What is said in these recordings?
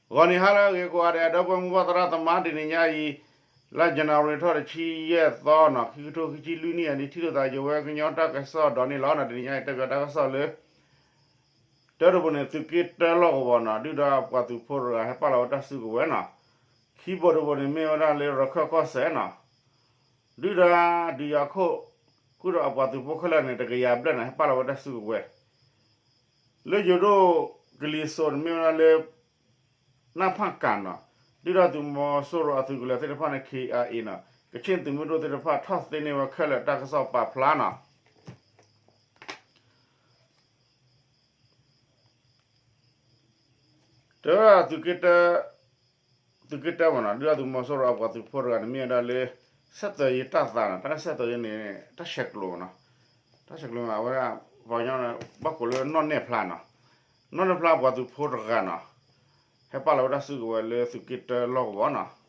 ဂီၤနံၤဟါလၢအဂ့ၤကိးဂၤဒဲး ဒီပုၢ်ဝဲၢ်မုၢ်ဘၣ်သရၣ်သမါ တနံၤညါအံၤ လါ January ထီၣ်တဆံယဲၢ်သီနီၤ ခံကထိခံဆံလွံၢ်နံၣ်အနံၤ ထံၣ်လိာ်သးယဝဲကညီတၢ်ကစီၣ်ဒီးန့ၣ်လီၤ. တနံၤညါအံၤတဲပၠးတၢ်ကစီၣ်လၢ တၢတဘိန့ၣ် သုးက့တၢလီၢ်ကဝီၤနီၤ ဒုၣ်ဒါပှၤသုးဖိတဂၤ ဟဲပာ်လီၤဝဲတၢ်စုကဝဲၤနီၤ, ခံဘိတဘိန့ၣ် မ့ၢ်ဝဲဒၣ်လၢရခၢၣ်ကီၢ်စဲၣ်နီၤ ဒုၣ်ဒါဒုးယၤခိၣ် ဃုာ်ဒီးအပှၤသုးဖိခဲလၢာ်န့ၣ် တကယၤဘျဲၣ်နီၤ ဟဲပာ်လီၤဝဲတၢ်စုကဝဲၤ လၢယိၤဒိၣ်ကလံၤစိးန့ၣ် မ့ၢ်ဝဲဒၣ်လၢ နၢ်ဖၣ်ကၤနီၤ, ဒုၣ်ဒါသုးမီၤစိရိၤအသုးကလၢၤသ့ၣ်တဖၣ်န့ၣ် K I A နီၤ, ကချ့ၣ်သုးမုၢ်ဒိၣ်သ့ၣ်တဖၣ် ထီၣ်သ့န့ၢ်ဝဲခဲလၢာ်တၢ်ကစီၣ်ပာ်ဖျါနီၤ. တဲဝဲဒၣ် သုးက့တၢမ့ၢ်နီၤ, ဒုၣ်ဒါသုးမီၤစိရိၤအပှၤသုးဖိတဂၤန့ၣ် မ့ၢ်ဝဲဒၣ်လၢ ဆက်သွယ်ရေးတပ်သားနီၤ, တၢ်လၢ ဆက်သွယ်ရေး န့ၣ် တၢ်ဆဲးကျိးနီၤ, တၢ်ဆဲးကျိးမ့ၢ် အဝဲဒၣ် ပှၤကညီ ဘၣ်ကိးလၢနီၢ်နဲၣ်ဖျါနီၤ, နီၢ်နဲၣ်ဖျါပှၤသုးဖိတဂၤနီၤ, ဟဲပာ်လီၤဝဲဒၣ်စုကဝဲၤလၢသုးက့တၢလီၢ်ကဝီၤနီၤ,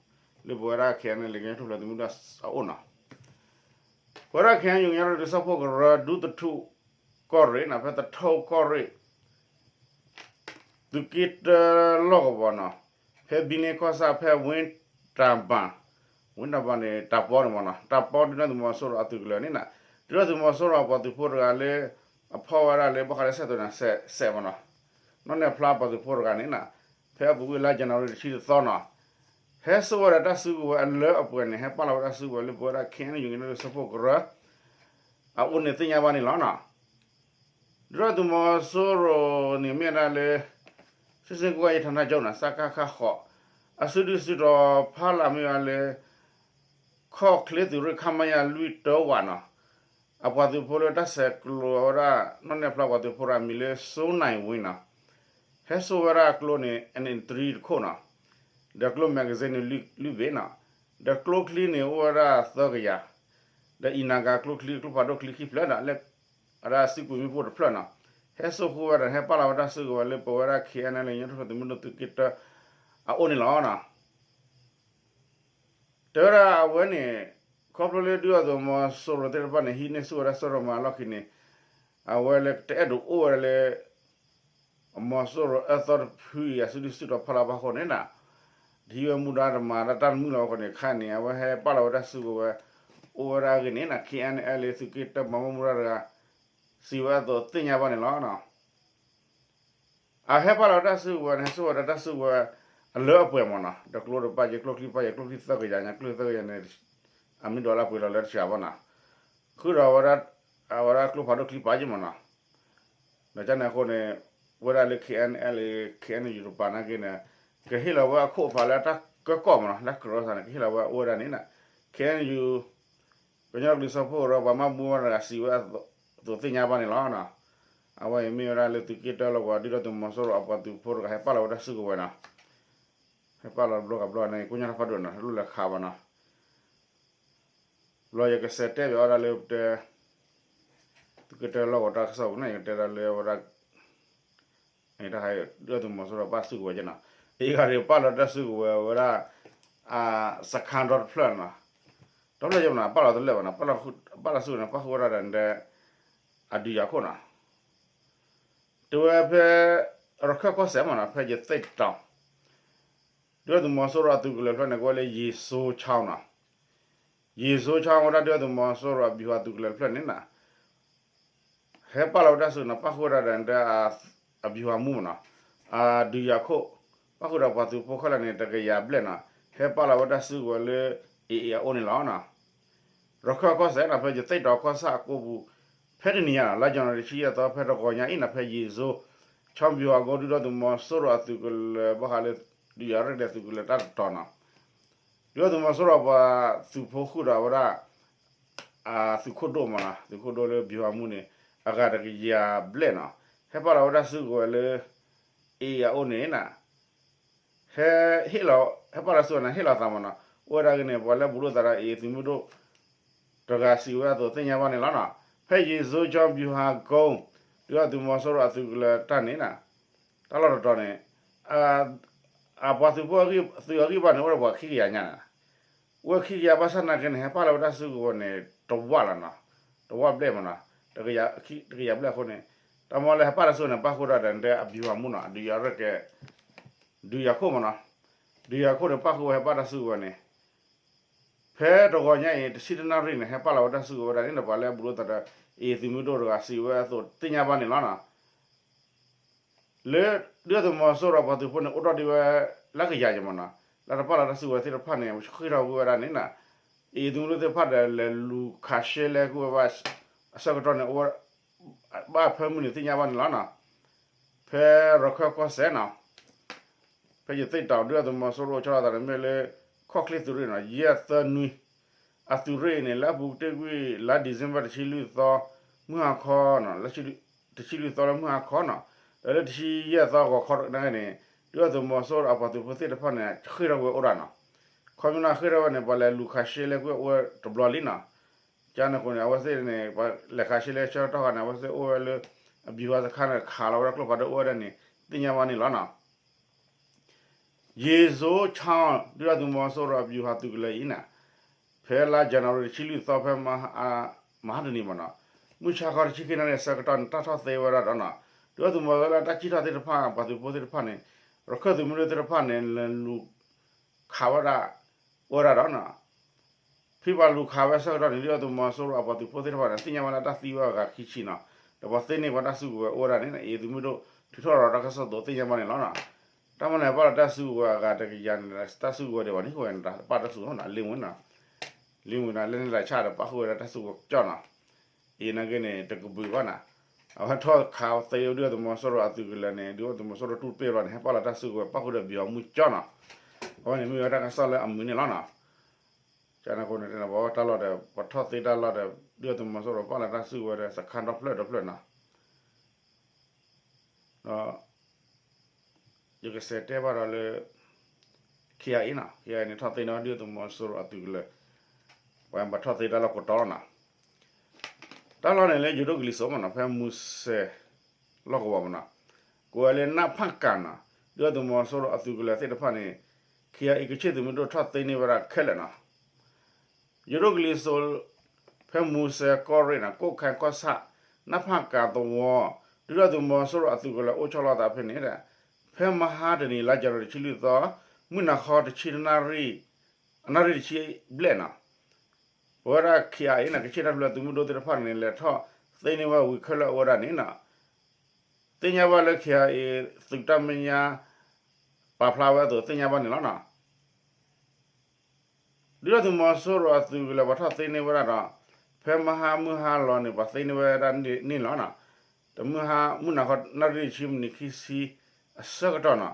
လၢပဝဲဒၣ် K N L A ကညီထူၣ်ဖျဲးသုးမုၢ်ဒိၣ်အအိၣ်နီၤ. ပဝဲဒၣ် K N U ကညီဒီကလုာ်စၢဖှိၣ်ကရၢ ဒူသထူကီၢ်ရ့ၣ်နီၤ, ဖဲသထူကီၢ်ရ့ၣ် သုးက့တၢလီၢ်ကဝီၤနီၤ, ဖဲဘံန့ၢ်ကီၢ်ဆၣ် ဖဲဝ့ၢ်တၢ်ဘၣ်, ဝ့ၢ်တၢ်ဘၣ်န့ၣ် တၢ်ပီန့ၣ်မ့ၢ်နီၤ, တၢ်ပီဒုၣ်ဒါသုးမီၤစိရိၤအသုးကလၢၤန့ၣ်နီၤ, ဒုၣ်ဒါသုးမီၤစိရိၤအပှၤသုးဖိတဂၤလၢ အဖီၣ်ဝဲဒၣ်လၢဘၣ်ဃးလၢ ဆက်သွယ်ရေး စက် စက် မ့ၢ်နီၤ, နီၢ်နဲၣ်ဖျါပှၤသုးဖိတဂၤန့ၣ်နီၤ, ဖဲအပူၤကွံာ်လါ January တဆံတသီနီၤ, ဟဲစိာ်ဝဲဒၣ်တၢ်စုကဝဲၤအလၢအပှဲၤန့ၣ် ဟဲပာ်လီၤဝဲတၢ်စုကဝဲၤလၢပဝဲဒၣ် K N U ကညီဒီကလုာ်စၢဖှိၣ်ကရၢ အအိၣ်န့ၣ်သ့ၣ်ညါဘၣ်န့ၣ်လီၤနီၤ. ဒုၣ်ဒါသုးမီၤစိရိၤန့ၣ်မ့ၢ်ဝဲဒၣ်လၢ စစ်ဆင်ရေးကွပ်ကဲဌာနချုပ်နီၤ, စကခ ဃိး, အစုဒုၣ်စုတီၤဖီလာ်မ့ၢ်ဝဲဒၣ်လၢ ခီၣ်ချ့သုးရ့ၣ် ခမရ လွံၢ်တၢဝးနီၤ, အပှၤသုးဖိလၢတၢ်ဆဲးကျိးဝဲဒၣ် နီၢ်နဲၣ်ဖျါပှၤသုးဖိတဂၤအမံၤလၢ စိုးနိုင်ဝင်းနီၤ, ဟဲစိာ်ဝဲဒၣ်ကျိန့ၣ် နံၣ်တရံတခိၣ်နီၤ, ဒီးကျိ magazine န့ၣ် လွံၢ်ဘ့ၣ်နီၤ, ဒီးကျိချံန့ၣ်အိၣ်ဝဲဒၣ်သၢကယၤ, ဒီးအံၤနၤဂၤကျိချံ ကျိဖးဒိၣ်ချံခံဖျၢၣ်ဒီး လၢအဒၣ်စုကွံာ်မ့ၣ်ပိၢ်တဖျၢၣ်နီၤ, ဟဲစိာ်ဃုာ်ဝဲဒီး ဟဲပာ်လီၤဝဲတၢ်စုကဝဲၤလၢပဝဲဒၣ် K N L A ကညီထူၣ်ဖျဲးသုးမုၢ်ဒိၣ်သုးက့တၢအအိၣ်န့ၣ်လီၤ. တဲဝဲဒၣ်အဝဲန့ၣ် ခီဖျိလၢဒုၣ်ဒါသုးမီၤစိရိၤသ့ၣ်တဖၣ်န့ၣ် ဟံးန့ၢ်ဆူၣ်ဝဲဒၣ်စီၤရိၤမၤအလီၢ်ခံန့ၣ် အဝဲလၢတအဲၣ်ဒိးအိၣ်ဝဲဒၣ်လၢ မီၤစိရိၤအၢသီတဖုအံၤ အစုဒုၣ်စုတီၤဖီလာ်ဘၣ်အဃိန့ၣ်နီၤ, ဒ်ဝဲမူဒါတမၤတၢ်တမုာ်လီၤအဃိန့ၣ် ခဲအံၤန့ၣ် အဝဲဟဲပာ်လီၤဝဲတၢ်စုကဝဲၤ အိၣ်ဝဲဒၣ်အဂ့ၢ်န့ၣ်နီၤ, K N L A သုးက့တၢပှၤဘၣ်မူဘၣ်ဒါတဂၤ စံးဝဲအသိးသ့ၣ်ညါဘၣ်န့ၣ်လီၤ. အဟဲပာ်လီၤတၢ်စုကဝဲၤန့ၣ် ဟဲစိာ်ဝဲဒၣ်တၢ်စုကဝဲၤအလၢအပှဲၤမ့ၢ်နီၤ, ဒီးကျိတပၣ်ယဲ ကျိချံတပၣ်ယဲ ကျိချံသၢကယၤညါ ကျိသၢကယၤန့ၣ် အမ့ၢ်ဒိးလၢပှဲၤလီၤလၢတစှၤဘၣ်နီၤ, ဃုာ်ဒီးဝဲဒၣ် အဝဲဒၣ်ကျိဖးဒိၣ်ချံပာ်ယဲမ့ၢ်နီၤ, ဒီးကန့ၣ်အဃိန့ၣ် ဝဲဒၣ်လၢ K N L A K N U တပၤနာ်က့န့ၣ် ကဟ့ၣ်လီၤဝဲအခိၣ်အဖးလၢတၢ်ကၢကီၢ်မ့ၢ်နီၤ, လၢကရၢသးန့ၣ် ကဟ့ၣ်လီၤဝဲအိၣ်ဝဲဒၣ်န့ၣ်နီၤ, K N U ကညီကလုာ်စၢဖှိၣ်ကရၢ ပှၤဘၣ်မူဘၣ်ဒါတဂၤစံးဝဲအသိးသ့ၣ်ညါဘၣ်န့ၣ်လီၤ. အဝဲအံၤမ့ၢ်ဝဲဒၣ်လၢသုးက့တၢလီၢ်ကဝီၤ ဒုၣ်ဒါသုးမီၤစိရိၤအပှၤသုးဖိတဂၤ ဟဲပာ်လီၤဝဲတၢ်စုကဝဲၤနီၤ, ဟဲပာ်လီၤတဘျီဂၤဘျီန့ၣ် ကိညါတၢ်ဖးဒိၣ်နီၤ တလိၣ်လဲၤခးဘၣ်နီၤ, ဘျီယကစဲးတဲဘၣ်ဝဲဒၣ်လၢပတဲ သုးက့တၢလီၢ်ကဝီၤတၢ်ကစီၣ်ပူၤန့ၣ် ယကတဲဒၣ်လၢဝဲဒၣ် တၢ်ဟဲ ဒုၣ်ဒါသုးမီၤစိရိၤပာ်စုကဝဲၤက့နီၤ, အဂၤဒ်ပာ်လီၤတၢ်စုကဝဲၤဝဲဒၣ် စခန်းဒီတဖျၢၣ်နီၤ, ဒီဖျၢၣ်ယဲမ့ၢ်နီၤ ပာ်လီၤတလၢာ်ဘၣ်နီၤ, ပာ်လီၤစုကဝဲၤန့ၣ် ပာ်ဃုာ်ဝဲဒၣ်ဒီး အဒုးယၤခိၣ်နီၤ, တဲဝဲဖဲ ရခၢၣ်ကီၢ်စဲၣ်မ့ၢ်နီၤ ဖဲယသ့ၣ်တီၤ ဒုၣ်ဒါသုးမီၤစိရိၤအသုးကလၢၤတဖျၢၣ်န့ၣ် ကဝဲလၢ ရေစိုးချောင်းနီၤ, ရေစိုးချောင်း ဝဲဒၣ်ဒုၣ်ဒါသုးမီၤစိရိၤအဗျူဟာသုးကလၢၤတဖျၢၣ်န့ၣ်နီၤ ဟဲပာ်လီၤဝဲတၢ်စုကဝဲၤနီၤ ပာ်ဃုာ်ဝဲဒၣ်ဒီး အဗျူဟာမှူးမ့ၢ်နီၤ, အဒုးယၤခိၣ် ပာ်ဃုာ်ဒီးပှၤသုးဖိခဲလၢာ်န့ၣ် တကယၤဘျဲၣ်နီၤ, ဟဲပာ်လီၤဝဲတၢ်စုကဝဲၤလၢ A A အအိၣ်န့ၣ်လီၤ. ရခၢၣ်ကီၢ်စဲၣ်နီၤ ဖဲယသ့ၣ်တီၤကီၢ်ဆၣ်အကိပူၤ ဖဲတနံၤညါနီၤ လါယနူၤအါရံၤတဆံယဲၢ်သီ ဖဲတဂီၤညါအံၤနီၤ ဖဲရေစိုးချောင်း ဗျူဟာကုန်း ဒုၣ်ဒါသုးမီၤစိရိၤအသုးကလၢၤ ဘၣ်ဃးလၢ ဒုးယၤရဲၣ်ကျဲၤသုးကလၢၤတၢ်တတီၤနီၤ ဒုၣ်ဒါသုးမီၤစိရိၤပှၤသုးဖိဃုာ်ဒီးဝဲဒၣ် သုးခိၣ်ဒိၣ်မ့ၢ်နီၤ သုးခိၣ်ဒိၣ်လၢ ဗျူဟာမှူး န့ၣ် အဂၤတကယၤဘျဲၣ်နီၤ ဟဲပာ်လီၤဝဲဒၣ်စုကဝဲၤလၢ A A အအိၣ်န့ၣ်နီၤ ဟဲဟ့ၣ်လီၤ ဟဲပာ်လီၤစုကဝဲၤန့ၣ် ဟ့ၣ်လီၤသးမ့ၢ်နီၤ အိၣ်ဝဲဒၣ်အဂ့ၢ်န့ၣ် ပှၤလၢဘူးလိာ်သးဒီး A A သုးမုၢ်ဒိၣ် တဂၤစံးဝဲအသိးသ့ၣ်ညါဘၣ်န့ၣ်လီၤနီၤ ဖဲရေစိုးချောင်း ဗျူဟာကုန်း ဒုၣ်ဒါသုးမီၤစိရိၤအသုးကလၢၤတၢ်န့ၣ်နီၤ တၢ်လီၢ်တတီၤန့ၣ် အပှၤသုးဖိသုးအဂံၢ်ဘါန့ၣ် အိၣ်ဒီးပှၤခံကယၤညါနီၤ အိၣ်ခံကယၤဘၣ်ဆၣ်နာ်က့န့ၣ် ဟဲပာ်လီၤဝဲဒၣ်စုကဝဲၤန့ၣ် တဝၢ်လီၤနီၤ တဝၢ်ဘျဲၣ်မ့ၢ်နီၤ တကယၤဘျဲၣ်အဃိန့ၣ် တၢ်မ့ၢ်လၢဟဲပာ်လီၤစုကဝဲၤန့ၣ် ပာ်ဃုာ်ဒီးဒီး အဗျူဟာမှူးနီၤ အဒုးယၤရဲၣ်ကျဲၤ ဒုးယၤခိၣ်မ့ၢ်နီၤ, ဒုးယၤခိၣ်န့ၣ် ပၣ်ဃုာ်ဝဲ ဟဲပၣ်တၢ်စုကဝဲၤန့ၣ်, ဖဲတဂီၤညါအံၤ တဆံတနၣ်ရံၣ်န့ၣ် ဟဲပၣ်လီၤဝဲတၢ်စုကဝဲၤဒၣ်န့ၣ်ဒီး ပှၤလၢအဘူးလိာ်သးဒီး အံၤသုးမုၢ်ဒိၣ်တဂၤစံးဝဲအသိး သ့ၣ်ညါဘၣ်န့ၣ်လီၤနီၤ. လၢဒုၣ်ဒါသုးမီၤစိရိၤအပှၤသုးဖိန့ၣ် အိၣ်ထီၣ်ဒံးဝဲ လၢကယၤယံၤမ့ၢ်နီၤ, လၢတပာ်လီၤတၢ်စုကဝဲၤသ့ၣ်တဖၣ်န့ၣ် ဃ့ၢ်ထီၣ်ကွံာ်ဝဲဒၣ်န့ၣ်နီၤ, အံၤသုးမုၢ်ဒိၣ်သ့ၣ်တဖၣ်ဒီး လဲၤလူၤခးရှဲလဲကွံာ်ဝဲဘၣ် အဆၢကတီၢ်န့ၣ် အိၣ်ဝဲ ဘၣ်ဖၢမုၢ်န့ၣ် သ့ၣ်ညါဘၣ်န့ၣ်လီၤနီၤ. ဖဲရခၢၣ်ကီၢ်စဲၣ်နီၤ, ဖဲယသ့ၣ်တီၤ ဒုၣ်ဒါသုးမီၤစိရိၤအိၣ်ဆီလီၤသးန့ၣ် မ့ၢ်လၢ ခီၣ်ချ့သုးရ့ၣ်နီၤ, ယဲၢ်သၢနွံ အသုးရ့ၣ်အံၤန့ၣ် လၢအပူၤတ့ၢ်ကွံာ် လါ December တဆံလွံၢ်သီ မုၢ်ဟါခီနီၤ, လၢ တဆံလွံၢ်သီလၢမုၢ်ဟါခီနီၤ, ဒီးလၢတဆံယဲၢ်သီဂီၤခီနာ်က့န့ၣ် ဒုၣ်ဒါသုးမီၤစိရိၤအပှၤသုးဖိသ့ၣ်တဖၣ်န့ၣ် ဃ့ၢ်ထီၣ်ကွံာ်အိၣ်ဒၣ်နီၤ. ခီပညီန့ၣ် ဃ့ၢ်ထီၣ်ဝဲန့ၣ် ပှၤလဲၤလူၤခးရှဲလဲကွံာ်အိၣ်ဝဲတဘျီလံနီၤ. ကန့ၣ်အဃိန့ၣ် အဝဲသ့ၣ်န့ၣ် ပှၤလဲၤခးရှဲလဲဆၢကတီၢ်ဃီန့ၣ် အဝဲသ့ၣ်အိၣ်ဝဲလၢ အဗျူဟာစခန်းန့ၣ် ခးလီၤဝဲဒၣ်ကျိဖးဒိၣ်အိၣ်ဝဲဒၣ်န့ၣ် သ့ၣ်ညါဘၣ်န့ၣ်လီၤနီၤ. ရေစိုးချောင်း ဒုၣ်ဒါသုးမီၤစိရိၤအဗျူဟာသုးကလၢၤအံၤန့ၣ် ဖဲလါ January တဆံလွံၢ်သီဖဲ မဟါတနံၤမ့ၢ်နီၤ, မုၢ်ဆါခီတဆံခံနၣ်ရံၣ်အဆၢကတီၢ်န့ၣ် တၢ်ထီၣ်သ့ဝဲဒၣ်ဒီးနီၤ, ဒုၣ်ဒါသုးမီၤစိရိၤလၢတၢ်စံၣ်ထီၣ်သ့ၣ်တဖၣ် ပှၤသုးဖိသ့ၣ်တဖၣ်န့ၣ် ရခၢၣ်သုးမုၢ်ဒိၣ်သ့ၣ်တဖၣ်န့ၣ် လဲၤလူၤခးဝဲဒၣ် အိၣ်ဝဲဒၣ်ဒီးနီၤ ဖဲပှၤလူၤခးဝဲအဆၢကတီၢ်န့ၣ် ဒုၣ်ဒါသုးမီၤစိရိၤအပှၤသုးဖိသ့ၣ်တဖၣ်န့ၣ် သ့ၣ်ညါဘၣ်လၢတၢ်သံဝဲအဂၤခံဆံနီၤ, ဒီးပှၤသ့န့ၢ်ပှၤတၢ်စုကဝဲၤအိၣ်ဝဲဒၣ်န့ၣ် အံၤသုးမုၢ်ဒိၣ်ထုးထီၣ်လီၤတၢ်ကစီၣ်အသိးသ့ၣ်ညါဘၣ်န့ၣ်လီၤနီၤ. တၢ်မၤန့ၣ် ပာ်လီၤတၢ်စုကဝဲၤအဂၤတကယၤန့ၣ် တၢ်စုကဝဲၤဒံးဘၣ်န့ၣ် ဃိဝဲန့ၣ် ပာ်တၢ်စုကဝဲၤနီၤ လ့ဝ့နီၤ, လ့ဝ့နီၤ လၢန့ၣ်လၢဆၣ်ဒီးပာ်ဃုာ်ဝဲဒၣ်တၢ်စုကဝဲၤကၠီနီၤ, အံၤနာ်က့န့ၣ် တကဘုးဘၣ်နီၤ, အဝဲထီၣ်ခးသ့ဒုၣ်ဒါသုးမီၤစိရိၤအသုးကလၢၤန့ၣ် ဒုၣ်ဒါသုးမီၤစိရိၤတူၢ်တပ့ၢ်ဘျီန့ၣ် ဟဲပာ်လီၤတၢ်စုကဝဲၤပာ်ဃုာ်ဒီးဘံၣ်အီၤမုၢ်ကၠီနီၤ, အဝဲန့ၣ်မ့ၢ်ဝဲတၢ်ကစီၣ်လၢအမုာ်န့ၣ်လီၤနီၤ. ကန့ၣ်အဃိန့ၣ် ပှၤဝဲတၢ်လီၢ်ဒီး ပှၤထီၣ်သ့တၢ်လီၢ်ဒီး ဒုၣ်ဒါသုးမီၤစိရိၤပာ်လီၤတၢ်စုကဝဲၤဒီးစခန်းဒီဖျၢၣ်ဒီဖျၢၣ်နီၤ, ဒီး ယကစးတဲဘၣ်ဒီးလၢ ခ့ယၤအံၤနီၤ, ခ့ယၤအံၤန့ၣ် ထီၣ်သ့န့ၢ်ဒုၣ်ဒါသုးမီၤစိရိၤအသုးကလၢၤ, ပှၤဘၣ်ထီၣ်သ့တၢ်လီၢ်ကိးတီၤလီၤနီၤ. တၢ်လီၢ်န့ၣ်လၢယိၤဒိၣ်ကလံၤစိးမ့ၢ်နီၤ ဖဲမူစဲၤလီၢ်ကဝီၤမ့ၢ်နီၤ, ကိးဝဲလၢနၢ်ဖၣ်ကၤနီၤ, ဒုၣ်ဒါသုးမီၤစိရိၤအသုးကလၢၤသ့ၣ်တဖၣ်န့ၣ် ခ့ယၤအံၤကဆ့ၣ်သုးမုၢ်ဒိၣ်ထီၣ်သ့န့ၢ်ဝဲဒၣ်ခဲလၢာ်နီၤ. ယိၤဒိၣ်ကလံၤစိး ဖဲမူစဲၤကီၢ်ရ့ၣ်နီၤ, ကိးခါကီၢ်ဆၣ်, နၢ်ဖၣ်ကၤသဝီ, ဒုၣ်ဒါသုးမီၤစိရိၤအသုးကလၢၤအိၣ်ဆီလီၤသးဖဲန့ၣ်ဒီး ဖဲမဟါတနံၤလါ January တဆံလွံၢ်သီ, မုၢ်နၤခီတဆံတနၣ်ရံၣ်, အနၣ်ရံၣ်တဆံဘျဲၣ်နီၤ, ပဝဲဒၣ် ခ့ယၤအံၤ န့ၣ် ကဆ့ၣ်တၢ်ဖျၢၣ်သုးမုၢ်ဒိၣ်သ့ၣ်တဖၣ်န့ၣ် လဲၤထီၣ်သ့န့ၢ်ဝဲဝံၤခဲလၢာ်အိၣ်ဝဲဒၣ်န့ၣ်နီၤ, သ့ၣ်ညါဘၣ်လၢ ခ့ယၤအံၤ သုးတၢ်မဲာ်ညါ ပာ်ဖျါဝဲအသိးသ့ၣ်ညါဘၣ်န့ၣ်လီၤနီၤ. ဒုၣ်ဒါသုးမီၤစိရိၤအသုးကလၢၤ ပှၤထီၣ်သ့န့ၢ်ဝဲဒၣ်ဒီး ဖဲမဟါမုၢ်ဟါလီၤန့ၣ် ပှၤသ့န့ၢ်ဝဲဒၣ်န့ၣ်လီၤနီၤ. တမုၢ်ဟါ မုၢ်နၤခီ နၣ်ရံၣ်တဆံမံးနံးခံဆံအဆၢကတီၢ်နီၤ,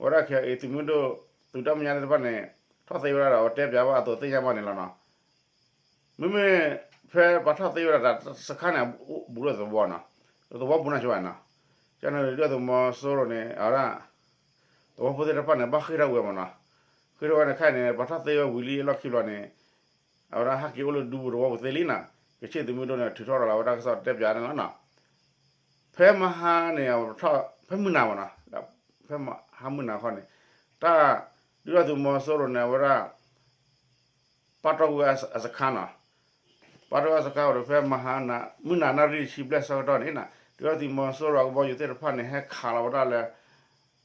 ဝဲဒၣ် ခ့ယၤအ့ သုးမုၢ်ဒိၣ် သုးတၢ်မဲာ်ညါသ့ၣ်တဖၣ်န့ၣ် ထီၣ်သ့ဝဲဒၣ်ဒီး အဝဲတဲပၠးဘၣ်အသိးသ့ၣ်ညါဘၣ်န့ၣ်လီၤနီၤ. မ့မ့ၢ် ဖဲပှၤထီၣ်သ့ဝဲဒၣ်တၢ်စခါန့ၣ် ဘူးလၢသဝီနီၤ, သဝီပူၤန့ၣ်ဆိဘၣ်နီၤ. ကန့ၣ် ဒုၣ်ဒါသုးမီၤစိရိၤန့ၣ် အဝဲဒၣ် သဝီဖိသ့ၣ်တဖၣ်န့ၣ် ဘၣ်ဃ့ၢ်ထီၣ်ဝဲမ့ၢ်နီၤ. ဃ့ၢ်ထီၣ်ဝဲန့ၣ်ခဲအံၤန့ၣ် ပှၤထီၣ်သ့ဝဲဝံၤလံအလီၢ်ခံဘျီန့ၣ် အဝဲဒၣ်ဟဲက့ၤအိၣ်လၢဒူပူၤသဝီပူၤသ့လံနီၤ. ကဆ့ၣ်သုးမုၢ်ဒိၣ်န့ၣ် ထုးထီၣ်ဒီးလီၤဝဲတၢ်ကစီၣ်တဲပၠးန့ၣ်လီၤနီၤ. ဖဲမဟါန့ၣ် ဖဲမုၢ်နၤမ့ၢ်နီၤ, ဖဲမဟါမုၢ်နၤခီန့ၣ် တၢ် ဒုၣ်ဒါသုးမီၤစိရိၤန့ၣ် အဝဲဒၣ် ပာ်တီၢ်ကွံာ်အစခါနီၤ. ပာ်တီၢ်ကွံာ်အစခါဝဲဒီး ဖဲမဟါ မုၢ်နၤနၣ်ရံၣ်တဆံဘျဲၣ်ဆၢကတီၢ်န့ၣ်နီၤ, ဒုၣ်ဒါသုးမီၤစိရိၤအကဘီယူၤသ့ၣ်တဖၣ်န့ၣ် ဟဲခးလီၤဝဲဒၣ်လၢ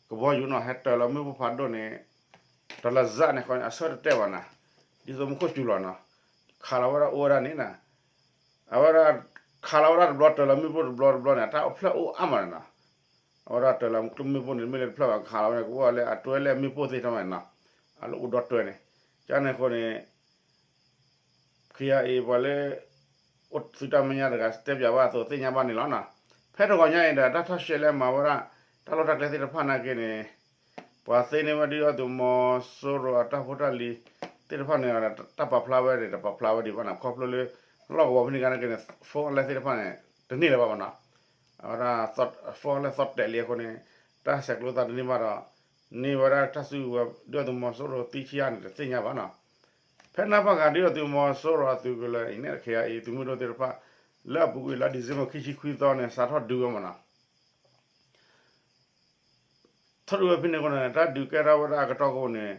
ကဘီယူၤနီၤ, ဟဲတၢၤလီၤမ့ၣ်ပိၢ်ဖးဒိၣ်န့ၣ် တၢၤလီၤစးန့ၣ်ဃီန့ၣ် အဆၢတတဲဘၣ်နီၤ, ဒ်သိးမူခိၣ်စူၤလီၤနီၤ, ခးလီၤဝဲဒၣ်အိၣ်ဝဲဒၣ်န့ၣ်နီၤ, အဝဲဒၣ် ခးလီၤဝဲဒၣ်တဘျီ တၢၤလီၤမ့ၣ်ပိၢ်တဘျီတဘျီန့ၣ် တၢ်အိၣ်ဖျဲၣ်အိၣ်အါမးန့ၣ်နီၤ, အဝဲဒၣ်တၢၤလီၤမ့ၣ်ပိၢ်န့ၣ် မ့ၢ်လၢတဖျၢၣ်ဘၣ် ခးလီၤဝဲန့ၣ် ကအိၣ်ဝဲလၢအတွဲလၢအမ့ၣ်ပိၢ်သ့ၣ်တဖၣ်န့ၣ်နီၤ, အလၢအိၣ်ဒီတွဲန့ၣ်, ကန့ၣ်အဃိန့ၣ် ခ့ယၤအ့ ပှၤလၢ အိၣ်သုးတၢ်မဲာ်ညါတဂၤ တဲပၠးဘၣ်အသိးသ့ၣ်ညါဘၣ်န့ၣ်လီၤနီၤ. ဖဲတဂီၤညါအံၤဒီး တၢ်ထီၣ်ရှဲလဲမၤဝဲဒၣ် တၢ်လီၢ်တၢ်ကျဲသ့ၣ်တဖၣ်နာ်က့န့ၣ် ပှၤသ့န့ၢ်ဝဲဒုၣ်ဒါသုးမီၤစိရိၤအတၢ်ဖိတၢ်လံၤသ့ၣ်တဖၣ်န့ၣ် တၢ်ပာ်ဖျါဝဲန့ၣ် တပာ်ဖျါဝဲဒံးဘၣ်နီၤ, ခီဖျိလၢ လီၢ်ကဝီၤဖဲန့ၣ်ကန့ၣ်က့န့ၣ် phone အလဲသ့ၣ်တဖၣ်န့ၣ် တန့ၢ်လၢၤဘၣ်မးနီၤ, အဝဲဒၣ် phone အလဲသီၣ်တဲာ်လံအဃိန့ၣ် တၢ်ဆဲးကျိးသးတန့ၢ်ဘၣ်ဒီး န့ၢ်ဝဲဒၣ်တၢ်စုကဝဲၤ ဒုၣ်ဒါသုးမီၤစိရိၤသံဆံးအါန့ၣ် တသ့ၣ်ညါဘၣ်နီၤ. ဖဲနၢ်ဖၣ်ဂၤ ဒုၣ်ဒါသုးမီၤစိရိၤအသုးကလၢၤအံၤန့ၣ် ခ့ယၤအ့ သုးမုၢ်ဒိၣ်သ့ၣ်တဖၣ် လၢအပူၤကွံာ်လါ December ခံဆံခွံသီန့ၣ် စးထီၣ်ဒုးဝဲမးနီၤ. ထီၣ်ဒုးဝဲဖဲန့ၣ်အဃိန့ၣ် တၢ်ဒုးကဲထီၣ်ဝဲဒၣ်အကတီၢ်အဃိန့ၣ်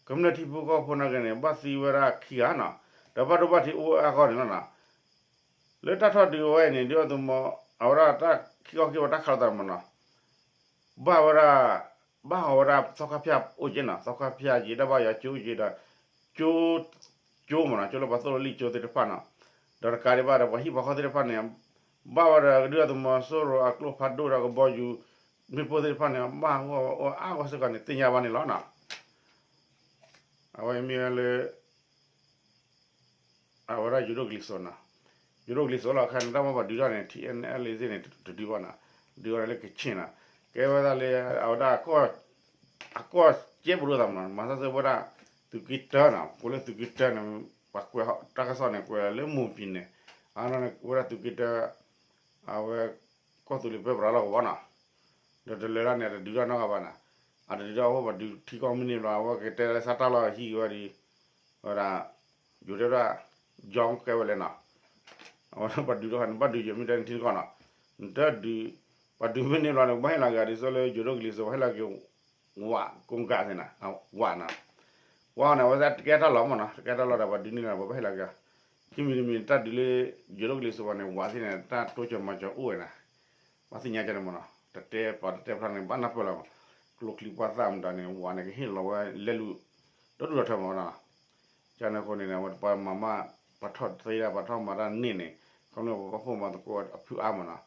ကမျၢၢ်ထံဖိကီၢ်ဖိနာ်က့န့ၣ် ဘၣ်သံဝဲဒၣ်ခံဂၤနီၤ, ဒီးဘၣ်ဒိဘၣ်ထံးအိၣ်ဝဲအါဂီၢ်န့ၣ်လီၤနီၤ. လၢတၢ်ထီၣ်ဒုးဝဲအံၤန့ၣ် ဒုၣ်ဒါသုးမီၤ အဝဲဒၣ်တၢ်ခံခီခံကပၤတၢ်ခးလိာ်သးမးနီၤ, ဘၣ်ဝဲဒၣ် ဘၣ်ဟးဝဲဒၣ်သီခါဖၠၣ်အိၣ်က့နီၤ, သီခါဖၠၣ်က့ ဒၣ်ဘၣ်ယွၤကၠိက့ဒီး ကၠိ ကၠိမ့ၢ်နီၤ, ကၠိလၢပှၤသိၣ်လိလံာ်ကၠိသ့ၣ်တဖၣ်နီၤ, ဒီးတကးဒံးဘၣ်ဒီး ပှၤဟံၣ်ပှၤဃီသ့ၣ်တဖၣ်န့ၣ် ဘၣ်ဝဲဒီးကဒုၣ်ဒါသုးမီၤစိရိၤအကျိဖးဒိၣ်ဒီးကဘီယူၤ မ့ၣ်ပိၢ်သ့ၣ်တဖၣ်န့ၣ် ဘၣ်ဟးဂီၤအါဂီၢ်စ့ၢ်ကီးန့ၣ် သ့ၣ်ညါဘၣ်န့ၣ်လီၤနီၤ. အဝဲမ့ၢ်ဝဲလၢ အဝဲဒၣ်ယိၤဒိၣ်ကလံၤစိးနီၤ, ယိၤဒိၣ်ကလံၤစိးလီၤ အခါန့ၣ် တၢ်မ့ၢ်ပှၤဒုးထီၣ်န့ၣ် ထံၣ်အဲၣ်န့ၣ် အဲၣ်လ့ၤသ့ၣ်န့ၣ် တဒုးဘၣ်နီၤ, ဒုးဘၣ်န့ၣ်လၢကခ့ၣ်နီၤ, ကဲဝဲဒၣ်လၢ အဝဲဒၣ် အကီၢ်ကဲပဒိၣ်သးမနီၤ, မၤသးစၢၤဝဲဒၣ် သုးက့တၢနီၤ, ကိးလၢသုးက့တၢန့ၣ် ပှၤကွဲးတၢ်ကစီၣ်န့ၣ် ကွဲးလၢမိၢ်ပံၤန့ၣ်, အဝဲဒၣ် အဝဲဒၣ်သုးက့တၢ အဝဲ ကီၢ်သူလ့ၤပၢပြးလီၢ်ကဝီၤနီၤ, ဒီးတလၢာ်လၢန့ၣ် အတဒုးတၢ်နီတဂၤဘၣ်နီၤ, အတဒုးတၢ်အဃိ ပှၤဒုးထံကီၢ်မ့ၢ်န့ၢ်ဘျီ အဝဲကတဲလၢစးတၢ်လီၢ်ဟံၣ်ဝဲဒီး အဝဲဒၣ် ယိၤတဲဝဲဒၣ် ကၠီကဲဝဲလဲၣ်နီၤ, အဝဲဒၣ်ပှၤဒုးတခါန့ၣ် ဘၣ်ဒုးယဲမ့ၢ်တဲန့ၣ်ထံကီၢ်နီၤ, နတဒုး ပှၤဒုးမ့ၢ်န့ၢ်ဘျီန့ၣ် ကဘၣ်ဟ့ၣ်လီၤက့ၤ ဒ်သိးလၢယိၤဒိၣ်ကလံၤစိး ပှၤဟ့ၣ်လီၤက့ၤ ဝးကိးကးသ့ၣ်နီၤ, ဝးနီၤ, ဝးန့ၣ် အဝဲဒၣ်တကဲထီၣ်လီၤမနီၤ, တကဲထီၣ်လီၤဒီးပှၤဒုးန့ၢ်လီၤ ပှၤဘၣ်ဟ့ၣ်လီၤက့ၤ, ခံမံၤတမံၤ တၢ်ဒုးလၢ ယိၤဒိၣ်ကလံၤစိးဝဲန့ၣ် ဝးသ့ၣ်န့ၣ် တၢ်တိစၢၤမၤစၢၤအိၣ်ဝဲနီၤ, ပှၤသ့ၣ်ညါကန့ၣ်မနီၤ, တတဲပှၤတတဲဖျါန့ၣ် ဘၣ်နၢ်ပၢၢ်လီၤမး, ကျိချံပှၢ်သၣ်မတၤန့ၣ် ဝးန့ၣ်ကဟ့ၣ်လီၤဝဲလဲၤလူၤ ဒီဒူၣ်ဒီထၢမနီၤ, ကန့ၣ်အဃိန့ၣ် ပှၤမၤမး ပှၤထီၣ်သ့ဒၣ် ပှၤထီၣ်မၤတၢ်န့ၢ်န့ၣ် ခီဖျိပှၤဖှီၣ်မၤသကိးအဖုအါမနီၤ,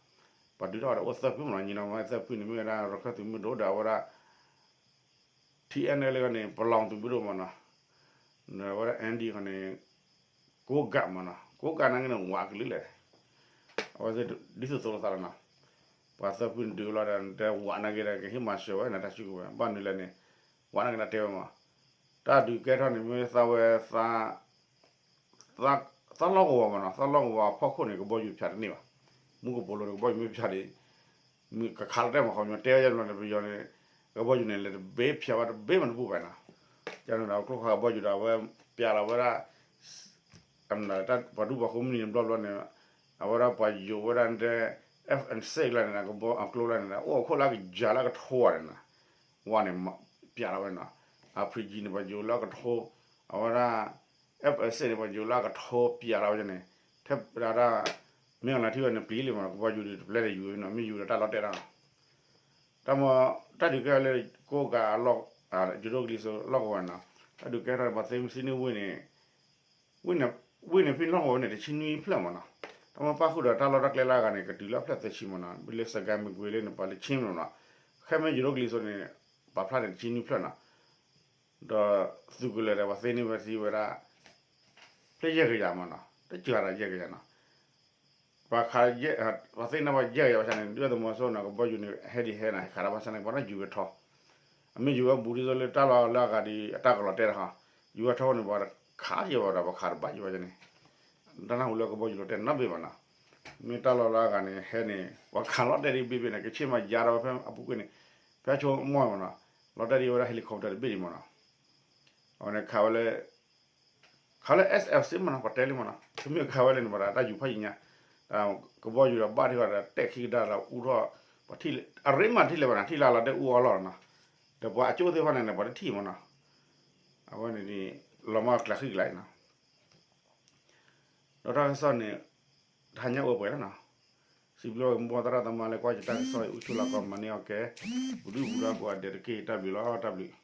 ပှၤဒုးထီၣ်ဝဲဒၣ်အိၣ်သၢဖုမနီၤ, ညီနီၤဝဲသၢဖုန့ၣ် မ့ၢ်ဝဲဒၣ်ရခၢၣ်သုးမုၢ်ဒိၣ်ဒီး အဝဲဒၣ် ထံၣ်အဲၣ်န့ၣ်လၢန့ၣ် ပလီၢ်သုးမုၢ်ဒိၣ်မနီၤ, အဝဲဒၣ် အၣ်ဒံၣ် ခီန့ၣ် ကိးကးမနီၤ, ကိးကးနာ်က့န့ၣ် ဝးကလုာ်လဲၣ်, အဝဲသ့ၣ်ဒ်သိးသိးလိာ်သးလီၤနီၤ, ပှၤသၢဖုန့ၣ်ဒုးလီၤဒီး တဲဝးနာ်က့ဒီး ကဟ့ၣ်မၤစၢၤဝဲန့ၣ် တၢ်စုကဝဲၤ ဘၣ်နုၤလဲၣ်န့ၣ် ဝးနာ်က့ဒီးတဲဝဲမး, တၢ်ဒုးကဲထီၣ်န့ၣ် မ့ၢ်သးဝဲ သးလီၢ်ကဝီၤမနီၤ, သးလီၢ်ကဝီၤအဖီခိၣ်န့ၣ် ကဘီယူၤဖၠးတန့ၢ်ဘၣ်, မူကပိာ်လိၤန့ၣ် ကဘီယူၤမ့ၢ်ဖၠးဒီး မ့ၢ်ကခးလီၤတဲာ်မး ခီပညီတဲဝဲယဲၢ်ဘျီန့ၣ် ပယီၤန့ၣ် ကဘီယူၤန့ၣ် လဲၤတဘ့ၣ်ဖၠးဝဲတဘ့ၣ်မးတဘူၣ်ဘၣ်နီၤ, ကန့ၣ်ဒီးကျိခါကဘီယူၤဒီး အဝဲပျးလီၤဝဲဒၣ် အမနုၤ ပှၤဒူပှၤဃိမုၢ်နံၤန့ၣ်ဘျီဘျီန့ၣ် အဝဲဒၣ်ပှၤယိၤဝဲဒၣ်တဲ F sixteen လၢန့ၣ် ကဘီအကျိလၢန့ၣ် အိၣ်အခိၣ်လၢကယၤလၢကထိဘၣ်န့ၣ်နီၤ, ဝဲန့ၣ် ပျးလီၤဝဲနီၤ, RPG န့ၣ် ပှၤယိၤလၢကထိ, အဝဲဒၣ် F sixteen န့ၣ် ပှၤယိၤလၢကထိပျးလီၤဝဲန့ၣ်, ထဲဒၣ် မ့ၢ်အလၤထံဝဲန့ၣ် ပျံၤလံမး ကဘီယူၤဒီးတပျဲဒီးယူၤဝဲနီၤ, မ့ၢ်ယူၤဒီးတၢ်လီၤတဲာ်တၢ်နီၤ, တၢ်မ့ၢ် တၢ်ဒုးကဲထီၣ်လၢကိးကးအလီၢ် ယိၤဒိၣ်ကလံၤစိးလီၢ်ကဝီၤနီၤ, တၢ်ဒုးကဲထီၣ်ပှၤသ့မုၢ်သံနွံဝ့ၢ်န့ၣ် ဝ့ၢ်န့ၣ်ဖံလီၢ်ကဝီၤန့ၣ် တဆံနွံဖျၢၣ်မးနီၤ, တၢ်မ့ၢ်ပၣ်ဃုာ်ဒီးတၢ်လီၢ်တၢ်ကျဲလၢအဂၤန့ၣ် ကတုၤလၢအဖျၢၣ်သၢဆံမးနီၤ, ဘၣ်လၢစကဲမ့ၢ်ကွ့လၢန့ၣ် ပှၤလၢဆ့မးနီၤ, ခဲမ့ၢ်ယိၤဒိၣ်ကလံၤစိးန့ၣ် ပာ်ဖျါန့ၣ်တဆံနွံဖျၢၣ်နီၤ, ဒီးသုးကလၢၤဒီးပှၤသ့န့ၢ်ဝဲသံဝဲဒၣ် ဖျၢၣ်ယဲၢ်ကယၤမးနီၤ, တစှၤဒီးယဲၢ်ကယၤနီၤ, ပှၤခး ပှၤသ့န့ၢ်ပှၤယဲၢ်ကယၤဘၣ်ဆၣ်န့ၣ် ဒုၣ်ဒါသုးမီၤစိရိၤန့ၣ် ကဘီယူၤန့ၣ် ဟဲဒံးဟဲနီၤ ဟဲခးတၢ်ဘၣ်ဆၣ်န့ၣ် ပှၤတၢ်ယူၤဝဲထီ, အမ့ၢ်ယူၤဝဲဘူးဒ်သိးလၢတၢ်လီၢ်လၢအဂၤဒီး အတၢ်ကလီၤတဲာ်တခီ, ယူၤဝဲထီန့ၣ် ပှၤခးယဲၢ်ဘၣ်ဒီး ပှၤခးတဘၣ်ယဲၢ်ဘၣ်န့ၣ်, တၢ်နၢ်ဟူလၢကဘီယူၤလီၤတဲာ်နီတဘ့ၣ်ဘၣ်နီၤ, မ့ၢ်တၢ်လီၢ်လၢအဂၤန့ၣ် ဟဲန့ၣ် ပှၤခးလီၤတဲာ်ဒံးဘ့ၣ်ဘ့ၣ်န့ၣ် ကဆ့ၣ်မးယါထီၣ်ဝဲဖဲအပူၤကွံာ်န့ၣ်, ဖဲဆိကမိၣ်မးနီၤ, လီၤတဲာ်ဒံးဝဲဒၣ် helicopter တဘ့ၣ်ဒံးမးနီၤ, အဝဲန့ၣ်ခးဝဲလၢ ခးလၢ SFC မးနီၤ ပှၤတဲလံမးနီၤ, တမ့ၢ်ခးဝဲလၢန့ၣ် ပှၤတၢ်ယူၤဖးယံၤညါ, ကဘီယူၤဒီးဘၣ်ထံၣ်ဝဲဒီး တဲာ်ခံကဒါဒီးအူထီၣ်, ပှၤထံၣ်လၢ အရ့မးထံၣ်လၢၤဘၣ်နီၤ, ထံၣ်လၢလီၤတဲာ်အူအီၣ်လီၤနီၤ, ဒီးပှၤအကၠိသ့ၣ်တဖၣ်န့ၣ် ပှၤတထံၣ်မးနီၤ, အဝဲန့ၣ် လီၤမၢ်ကျးဃံကျးအံၤနီၤ, ဒီးတၢ်ကစီၣ်န့ၣ် တဟါညါအိၣ်ပှဲၤလီၤနီၤ, စံးဘျုးဝဲကမူသရၣ်သမါလၢကွၢ်ယတၢ်ကစီၣ်အံၤ အိၣ်ဆူၣ်လီၤကီးမၤန့ၢ်အီၣ်ကဲ, ပူၤဒုၣ်ပူၤဒါကိးဂၤဒဲးတက့ၢ် တၢ်ဘျုးလီၤ တၢ်ဘျုး